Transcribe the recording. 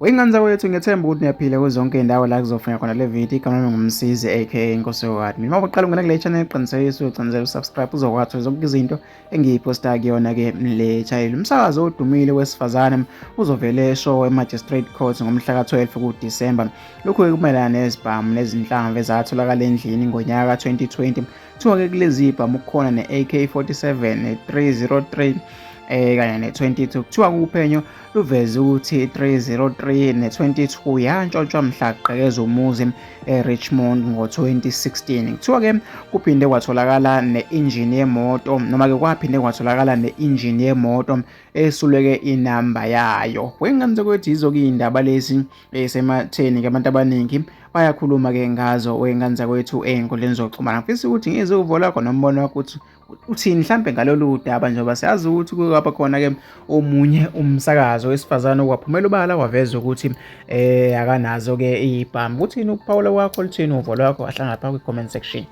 Wey'ngane zakwethu, ngiyethemba ukuthi niyaphila kuzo zonke iy'ndawo la kuzofika khona le video. Igama lami nguMsizi aka Inkosi Yokade. Mina uma uqala ungena kule channel, qinisekisa ucinezela usubscribe, uzokwazi zonke izinto engiyiphosta kuyona-ke le channel. Umsakazo odumile wesifazane uzovele eshow e-Magistrate Court ngomhla ka-12 kuDisemba. Lokhu-ke kumayelana nezibhamu nezinhlamvu ezatholakala endlini ngonyaka ka-2020. Kuthiwa-ke kulezi zibhamu kukhona ne-AK-47, ne-303 kanye ne-22. Kuthiwa kuphenyo luveze ukuthi i-303 ne-22 yantshontshwa mhla kugqekezwa umuzi eRichmond ngo-2016. Kuthiwa-ke kuphinde kwatholakala ne-injini yemoto, noma-ke kwaphinde kwatholakala ne-injini yemoto esuleke inamba yayo. Wengane zakwethu, yizo-ke iy'ndaba lezi esematheni-ke, abantu abaningi bayakhuluma-ke ngazo, wey'ngane zakwethu, ey'nkundleni zokuxhumana. Ngifisa ukuthi ngizwe uvo lwakho nombono wakho ukuthi uthini mhlampe ngalolu daba, njengoba siyazi ukuthi kwaba khona-ke omunye umsakazo wesifazane okwaphumela ubala waveza ukuthi akanazo-ke iy'bhamu. Kuthini ukuphawula kwakho, luthini uvo lwakho? Ahlangana lapha kwi-comment section.